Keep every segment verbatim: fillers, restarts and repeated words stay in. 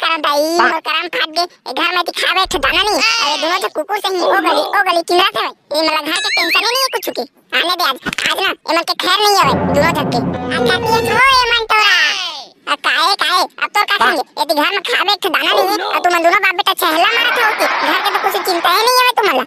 करा दाई, मोर करम फाट गे। ए घर में दिखावे एक ठो दाना नहीं। अरे दोनों झन कुकुर से ही ओ गली, ओ गली किंदरत हवय। ए मला घर के टेंशन ही नहीं है कुछ के। आने दे आज, आज ना एमन के खैर नहीं हवय दोनों झन के। आ खाती है छो एमन तोरा। आ काहे, काहे? अब तोर का करेंगे? यदि घर में खावे एक ठो दाना नहीं है, और तुमन दोनों बाप बेटा चहला मारत हो कि घर के तो कुछ चिंता ही नहीं हवय तुमन ला।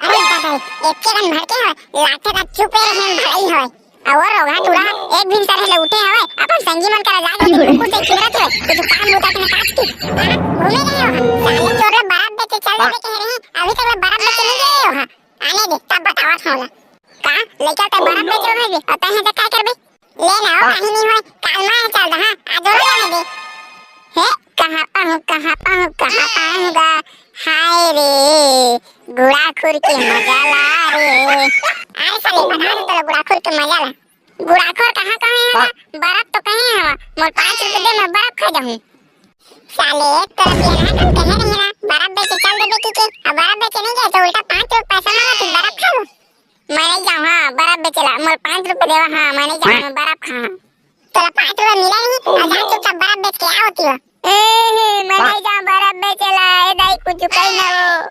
अरे दादा, एक के कन भड़के हवय, लाते का चुपे रहे भलाई हवय। और रोगहा टूरा एक भिनसर हे ले उठे हवय, अपन संगी मन करा जाके कुकुर से चिल्लात हवय, कुछ काम बूता के न काज की। हाँ, घूमे गए हो? साले चोर ला बर्फ बेचे चल देबे कहे रही, अभी तक ले बर्फ बेचे नहीं गए हो? हाँ, आने दे, तब बतावत हौं ला। का? लइका ते बर्फ बेचे हो भाई, अतः है तो का करबे? ले ना, ओ हाँ। कहीं नहीं होय, काल मैं चल रहा, आज और जाने दे। हे, कहाँ पाऊँ, कहाँ पाऊँ, कहाँ पाऊँगा? हाय रे, गुड़ाखुर के मजा ला रे। आए साले, बता दे तोला गुड़ाखुर के मजा ला। गुड़ाखुर कहाँ कहे हवा? हाँ। बर्फ तो कहे हवा, मोर पाँच रुपए दे, मैं बर्फ खा जाऊँ। साले, तोरा बियाह कन कहे रहे ना, बर्फ बेचे चल देबे की के, अब बर्फ बेचे नहीं गए तो उल्टा पाँच रुपए पैसा मांगा, तू बर्फ खा लो। मैं नहीं जाऊँ, हाँ, बर्फ बेचेला, मोर पाँच रुपए देवा, हाँ, मैं नहीं जाऊँ, मैं बर्फ खा। तोला पाँच रुपए मिला नहीं, और जा चुपचाप बर्फ बेच के आ होती हो। ए, हे, मैं नहीं जाऊँ बर्फ बेचेला, ए दाई, कुछ कही ना वो।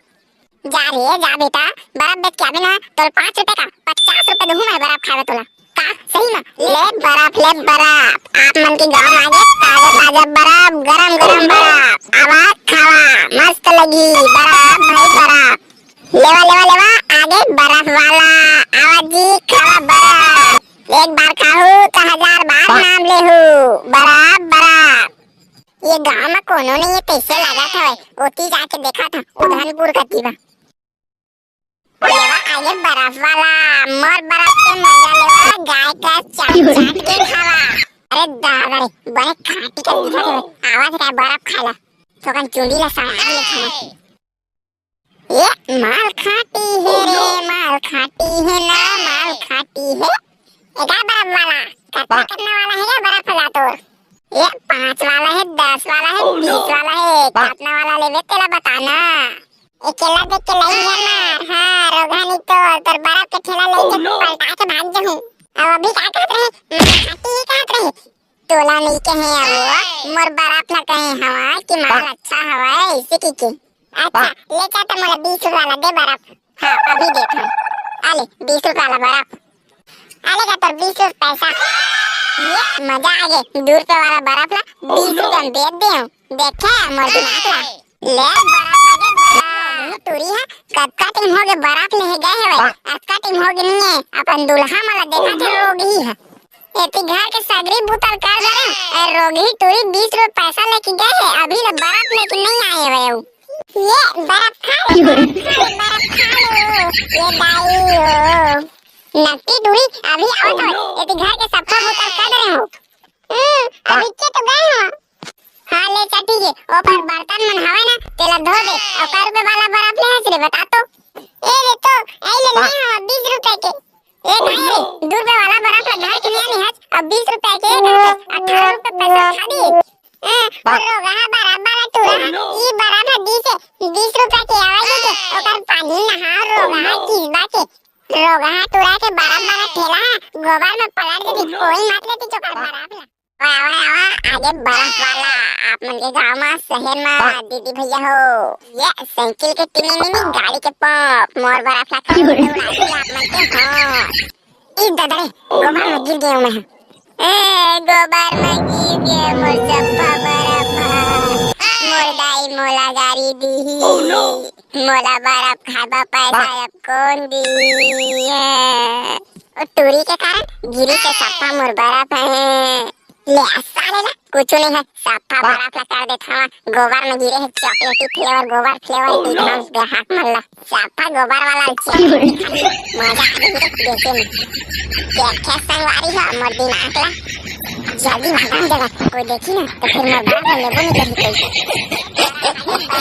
जा रे, जा बेटा, बर्फ बेच के आबे ना, तोला पाँच रुपए का, पचास रुपए दूँ मैं बर्फ खावे तोला। का? सही में? ले बर्फ, ले बर्फ, आप मन के गाँव आगे ताजा ताजा बर्फ, गरम गरम बर्फ, आवा खावा, मस्त लगी, बर्फ भाई बर्फ। लेवा, लेवा, लेवा, आगे बर्फ वाला, आवा जी, खावा बर्फ। एक बार खाहू त हजार बार नाम लेहू, बर्फ, बर्फ। ये गांव में कोनो नहीं है, तैसे लागत हवय, ओती जाके देखत हंव, उधनपुर कती बा। लेवा आगे बर्फ वाला, मोर बर्फ के मजा लेवा, गाय का चाट चाट के खावा। अरे दादा रे, बड़े खाटी का दिखत हवय, आवा रे बर्फ खाला, थोकन चुंदी ला सड़ा ले खाना। ये माल खाटी है रे, माल खाटी है ना, माल खाटी है। एका बर्फ वाला, कतना कतना वाला है ये बर्फ वाला तोर? ये पाँच वाला है, दस वाला है, बीस वाला है, कतना वाला लेबे तेला बताना। एकेला देख के लई है मार, हाँ, रोगहा नहीं तो तोर बर्फ के ठेला लेके पलटा के भाग जहूं। अब अभी का कहत रहे? माल खाटी ही कहत रहे। तोला नइ कहे हवं, मोर बरफ ला कहे हवं कि माल अच्छा हवय, अइसे कहिके। अच्छा, ले जा त मोला बीस रुपया ला दे बरफ। हाँ, अभी देत हंव। आ ले, बीस रुपया ला बरफ। आ ले गा तोर बीस रुपया पैसा। ये मजा आ गे, दू रुपया वाला बरफ ला बीस रुपया में बेच देंव। देखे मोर दिमाग ला। ले बरफ आ गे बरफ। टूरी हा, कतका टाइम हो गे बरफ लेहे गए हवय, अतका टाइम हो गे नइ हे। अपन दुल्हा मन ला देखत हे रोगही हा। एती घर के सगरी बुता ल कर डरेंव, ए रोगही टूरी बीस रुपया पैसा लेके गए हे, अभी ले बरफ लेके नइ आए हवय अउ। ये बरफ खा ले, बरफ खा ले, बरफ खा ले, ये दाई हो। नकटी टूरी अभी आवत हवय, एती घर के सफा बुता ल कर डरेंव। हम्म, अभी के तो गए हो। हाँ, ले चल, ठीक हे। ओ पर बर्तन मन हवय ना, तेला धो दे। अउ कै रुपया वाला बरफ ले हस रे, बता तो। ए रे तो, ए ले ले, हाँ, बीस रुपया के। ए भाई रे, दू रुपया वाला बरफ ला धर के ले आने हस, अब बीस रुपया के एक हस, अठारह रुपया पैसा खा दिए। ए, और रोगहा बरफ वाला टूरा, ई बरफ ला दीस हे, बीस रुपया के आवाज दे, ओकर पानी नहा रोगहा किसबा के। रोगहा टूरा के बरफ वाला ठेला ह गोबर में पलट देती, कोई मत लेती चोकर बरफ ला। वाह, वाह, वाह, आगे बरफ वाला, आप मन के गांव मा, शहर मा, दीदी भैया हो, ये साइकिल के टिनी मिनी, गाड़ी के पंप, मोर बरफ ला कौन उड़ा दी आप मन के, हाँ। ई दादा रे, गोबर में गिर गए मैं। ए, गोबर में गिर गए मोर सब्बा बरफ हा। मोर दाई मोला गारी दीही। मोला बरफ खाबा पैसा अब कौन दीही? ओ टूरी के कारण गिरी के सब्बा मोर बरफ हे। ले आ साले ला, कुछु नहीं हे, सफा बरफ ला कर देत हवा, गोबर में गिरे हे, चॉकलेटी फ्लेवर, गोबर फ्लेवर, एकदम बेहाक मन ला, सफा गोबर वाला चॉकलेटी खाली, मजा आ गई रे देखे में। देखे संगवारी हो, मोर दिमाग ला, जल्दी भागन जगह, कोई देखी ना, तो फिर मोर बरफ ला लेबो नहीं करी कोई।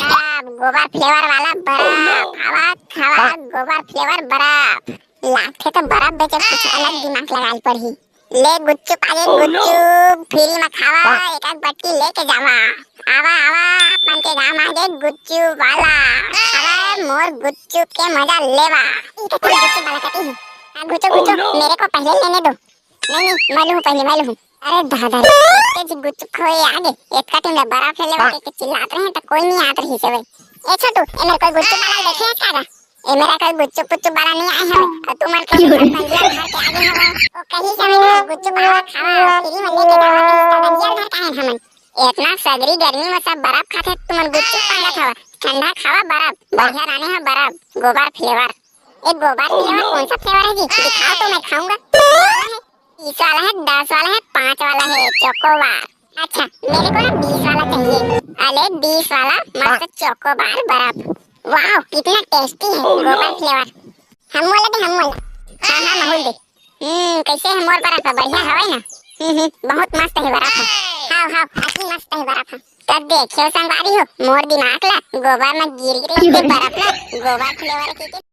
बरफ, गोबर फ्लेवर वाला बरफ, हवा, हवा, गोबर फ्लेवर बरफ। लागथे त बरफ बेचब कुछ अलग दिमाग लगाए ल पड़ही। ले गुपचुप आगे, गुपचुप फ्री म खावा, एक आध बटकी लेके जावा। आवा, आवा, आप मन के गांव म आगे गुपचुप वाला। अरे मोर गुपचुप के मजा लेवा। ई कति गुपचुप वाला कति हे? आ, घुचो, घुचो, मेरे को पहले लेने दो। नहीं, नहीं, मैं लूँ पहले, मैं लूँ। अरे दादा रे, एतके झी गुपचुप खवाए आगे, एतका time ले बर्फ ले लेवा के चिल्लात रहे त कोई नहीं आत रहिस हे। ए छोटू, ए मेर कोई गुपचुप वाला देखे हे का गा? ए मेर कोई गुपचुप पुचुप वाला नहीं आए हवे। अउ तुमन के मंदिर घर के आगे हवे। ओ कहीं से हमन गुपचुप वाला खावा, free में लेके जावा के मंदिर घर का है हमन। इतना सगरी गर्मी में सब बर्फ खाथे, तुमन गुपचुप मांगत हवा। ठंडा खावा बर्फ, बढ़िया लाने हे बर्फ, गोबर flavor। ए गोबर flavor कौन सा flavor है जी? दिखाओ तो मैं खाऊंगा। बीस वाला है, दस वाला है, पाँच वाला है, चोकोबार। अच्छा, मेरे को ना बीस वाला चाहिए। अरे बीस वाला मस्त चोकोबार बर्फ। वाओ, कितना tasty है गोबर flavor। हम बोले दे, हम बोले। हाँ, हाँ, महूल दे। हम्म, कैसे है मोर बर्फ? बढ़िया हवे ना? हम्म, हम्म, बहुत मस्त है बर्फ है। हाँ, हाँ, अति मस्त है बर्फ है। तब देखियो संगवारी हो, मोर दिमाग ला गोबर में गिर गिर के बर्फ ला, गोबर flavor के, के